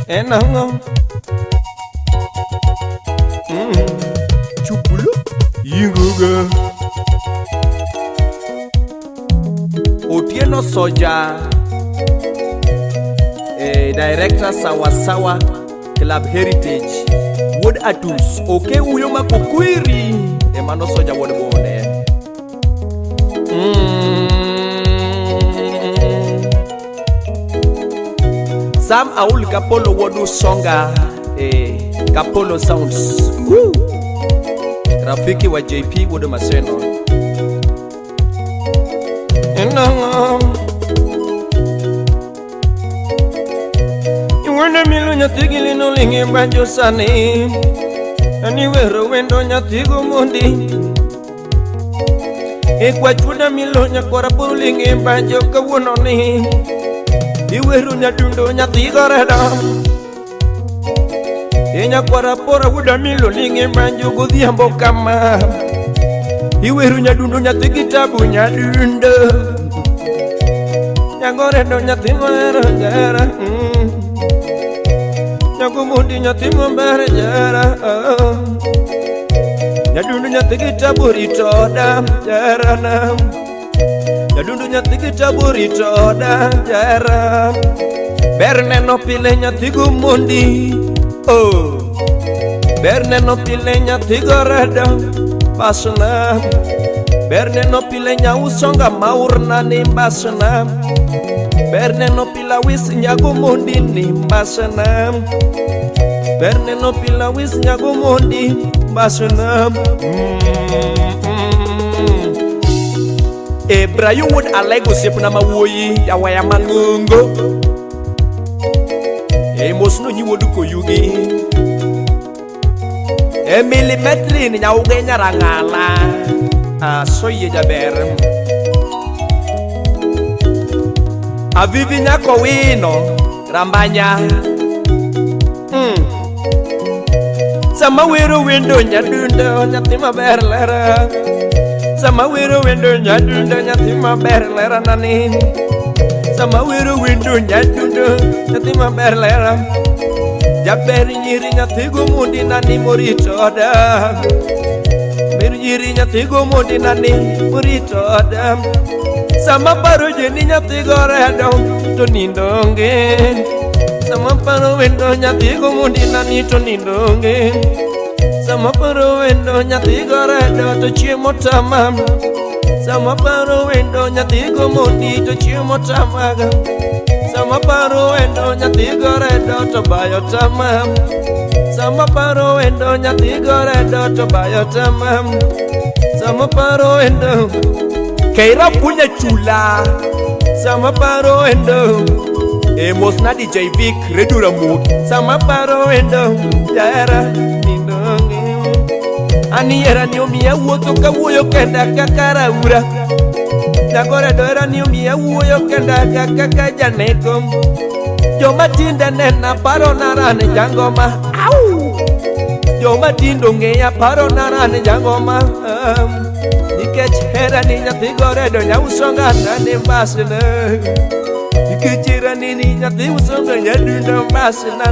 En ang'o? Chupulu Yingoga. Otieno Soja, Director Sawasawa Club Heritage, Wuod Atus, Oke Uyo Makokwiri, Emano Soja Wuod Bonde. Sam Aul Kapolo Wuod Usonga, Kapolo Sounds. Woo! Rafiki wa JP Wuod Maseno. Enang'o? Iwendo milu nyathi gi lino ling'e banjo sani. Ani wero wendo nyathi go mondi. E kwach wuoda milo nyakwara buru ling'e banjo kawuono ni. Iwero nyadundo nyathi go redo. E nyakwara bora wuoda milo ling'e banjo godhiambo kama. Iwero nyadundo nyathi gi tabu nyadundo. Nyagoredo nyathi mohero jara. Nyago mondi nyathi maber jara. Nyadundo nyathi gi tabu rito oda jarana. Nyadundo nyathi gi tabu rito oda jara. Ber neno pile nyathi go mondi. Oh. Ber neno pile nyathi go redo basna. Ber neno pile nyausonga maurna ni basna. Ber neno pila wis nyago mondi ni basna. Ber neno pila wis nyago mondi basna. E Brayo wuod Alego osiepna ma wuoyi jawaya mang'ongo. E mosno nyi wuod Koyugi. Emily Metlin nyauge nyarang'ala. Asoyie jaber. Avivi nyako wino Rambanya. Sama wero wendo nyadundo nyathi maber lera. Sama wero wendo nyadundo nyathi maber lera nani. Sama wero wendo nyadundo nyathi maber lera. Jaber nyiri nyathi go mondi nani morito oda. Ber nyiri nyathi go mondi nani morito oda. Sama paro jeni nyathi go redo to nindo onge. Sama paro wendo nyathi go mondi nani to nindo onge. Sama paro wendo nyathi go redo to chiemo tama. Sama paro wendo nyathi go mondi to chiemo tamaga. Sama paro wendo nyathi go redo to bayo tama. Sama paro wendo nyathi go redo to bayo tama. Sama paro wendo Keira punya chula. Sama paro wendo E mosna DJ Vic Radio Ramogi. Sama paro wendo jara nindonge. Ani era ni omiya wuotho kawuoyo kenda kaka raura. Jagore do era ni omiya wuoyo kenda kaka janeko. Joma tinde nena paro nara ni jangoma. Au! Joma tindo ng'eya paro nara ni jangoma. Nikech hera ni nyathi goredo nyausonga nani mbasna. Nikech hera ni nyathi usonga nyadundo mbasna.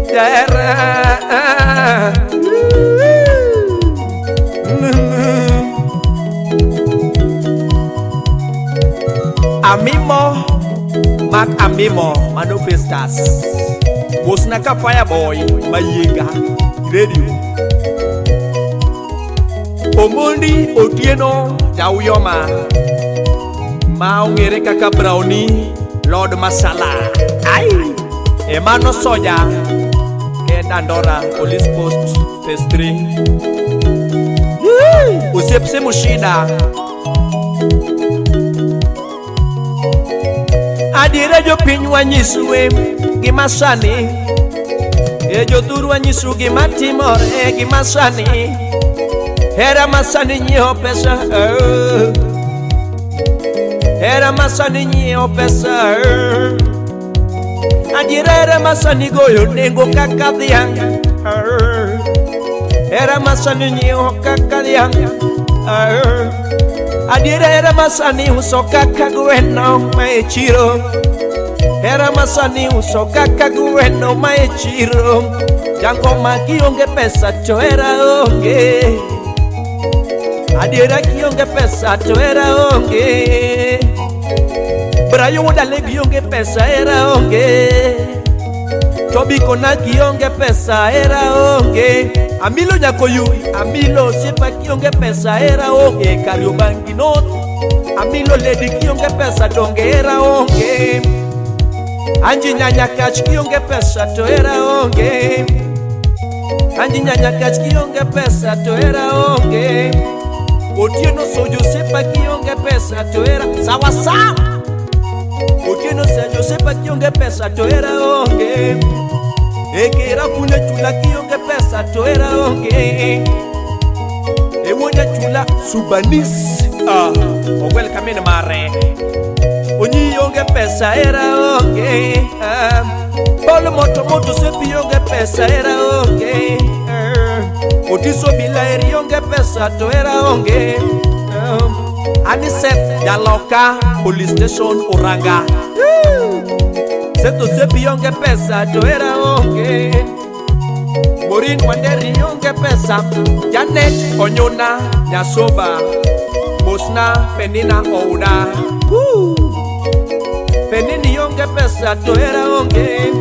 Jahera. Amimo Mark Amimo Mano Festus. Mosna ka Fireboy Mayienga Radio. Omondi Otieno Jauyoma ma ong'ere kaka Brownie Lord Masala. Ai! Emano Soja ke Dandora Police Post Phase 3. Osiep Semo Shida. Adiera jopiny wanyisue gima sani. E jothur wanyisu gima timore gima sani. Hera masani nyiewo pesa. Hera masani nyiewo pesa. Adiera hera masani goyo nengo kaka dhiang'. Hera masani nyiewo kaka dhiang'. Adiera hera masani uso kaka gweno ma e chiro. Hera masani uso kaka gweno ma e chiro. Jangoma kionge pesa to hera onge. Adiera kionge pesa to hera onge. Brayo wuod Ale kionge pesa hera onge. Tobi kona kionge pesa hera onge. Amilo nyakoyu, Amilo osiepa kionge pesa hera onge. Kariobangi North, Amilo lady kionge pesa donge hera onge. Anji nyanya kach kionge pesa to hera onge. Anji nyanya kach kionge pesa to hera onge. Otieno sojo osiepa kionge pesa to hera sawa sawa. Otieno sojo osiepa kionge pesa to hera onge. Ekera kunya chula kionge pesa to hera onge. Ewuonya chula Subanis ah ogwel kamin mare. Onyi onge pesa hera onge. Ah, Paulo moto moto sepi onge pesa hera onge. Ah, Otiso bila onge pesa to hera onge. Ah, Aniseth Jaloka Police Station Uranga. Seto sepi onge pesa to hera onge. Morin Wanderi onge pesa. Janet Onyona Nyasoba. Mosna Penina Ouda. Woo! Penini onge pesa to hera onge.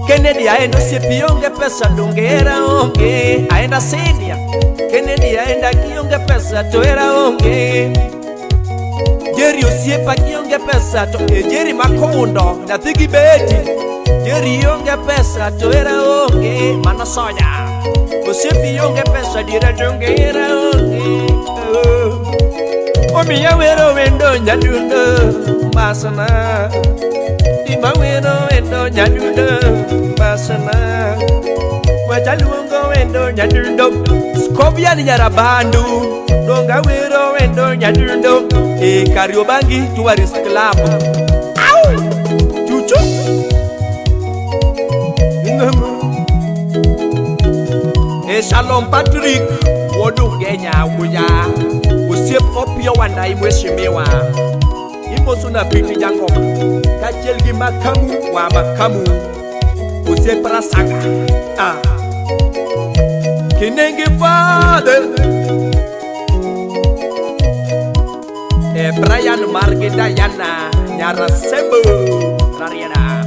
Kennedy aenda osiepi onge pesa donge hera onge. Aenda senior. Kennedy aenda kionge pesa to hera onge. Jerry osiepa kionge pesa to e Jerry Makondo nyathi gi Beti. Jerry onge pesa to hera onge. Mano soja. Osiepi onge pesa diera donge hera onge. Oh. Omiya wero wendo nyadundo masana. Ima wero wendo nyadundo masana. Wajaluongo wendo nyadundo. Scobian nyarabandu. Donga wero wendo nyadundo. E Kariobangi Tourist Club. Au! Chuchu. E Shalom Patrick Wodu Genya Wuya. Osiep Opiyo Wandayi mheshimiwa. Imoso na Piti Jangoma. Kaachiel gi Makamu wa Makamu. Osiep Rasanga. Ah. Kinengi father. E Brian Margi Diana Nyarasembo Rarieda.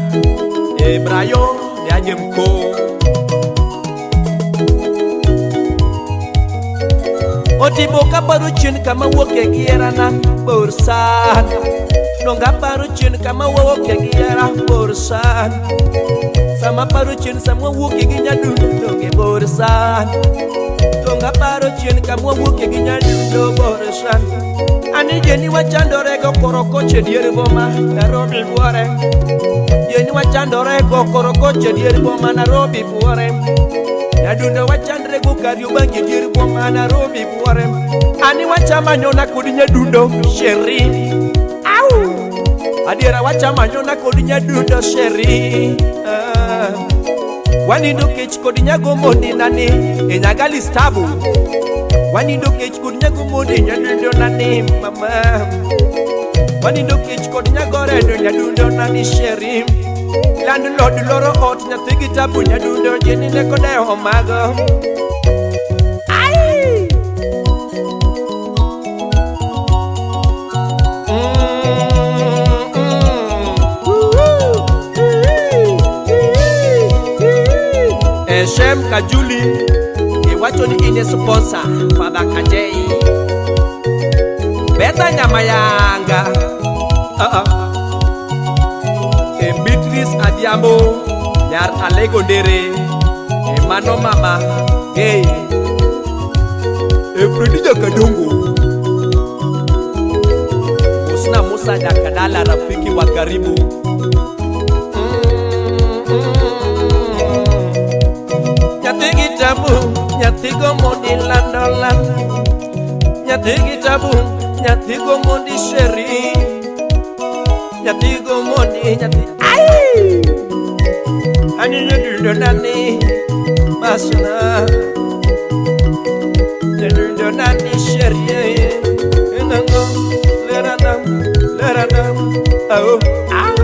E Brayo Nyajemko. Otimo kaparo chien kama wuoke gi herana bor sana. Donga paro chien kama wuoke gi hera bor sana. Sama paro chien sama wuoke gi nyadundo donge bor sana. Donga paro chien kama wuoke gi nyadundo bor sana. Ani jeni wachandore go korokoche dier boma Nairobi buore. Jeni wachandore go korokoche dier boma Nairobi buore. Nyadundo wachandre go Kariobangi dier boma Nairobi buore. Ani wachamanyona kod nyadundo sheri. Au! Adiera wachamanyona kod nyadundo sheri. Ah. Wanindo kech kod nyagomondi nani e Nyagali stabu. Wanindo kech kod nyagomondi nyadundo nani mama. Wanindo kech kod nyagoredo nyadundo nani sheri. Landlord loro ot nyathi gi tabu nyadundo jeni ne kodewo mago. Ai! Shem Kajuli, iwacho ni ine sponsor Father Kajei. Beta nyama yanga. E Beatrice Adhiambo, nyar Alego Ndere. E mano mama. Hey. E Fredi Jakadongo. Musna Musa Jakadala, rafiki wa karibu. Nyathi gi tabu, nyathi go mondi lando lan. Nyathi gi tabu, nyathi go mondi sheri. Nyathi go mondi nyathi. Ai! Ani nyadundo nani masna. Nyadundo nani sheri. Enango leranam leranam. Au au.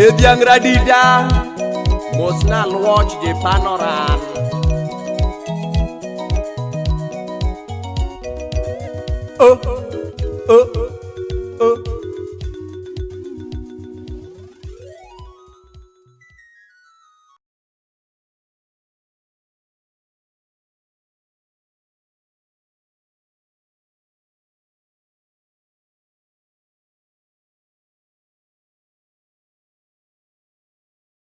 E dhiang' radida mosna luoch jepanoran. Oh, oh.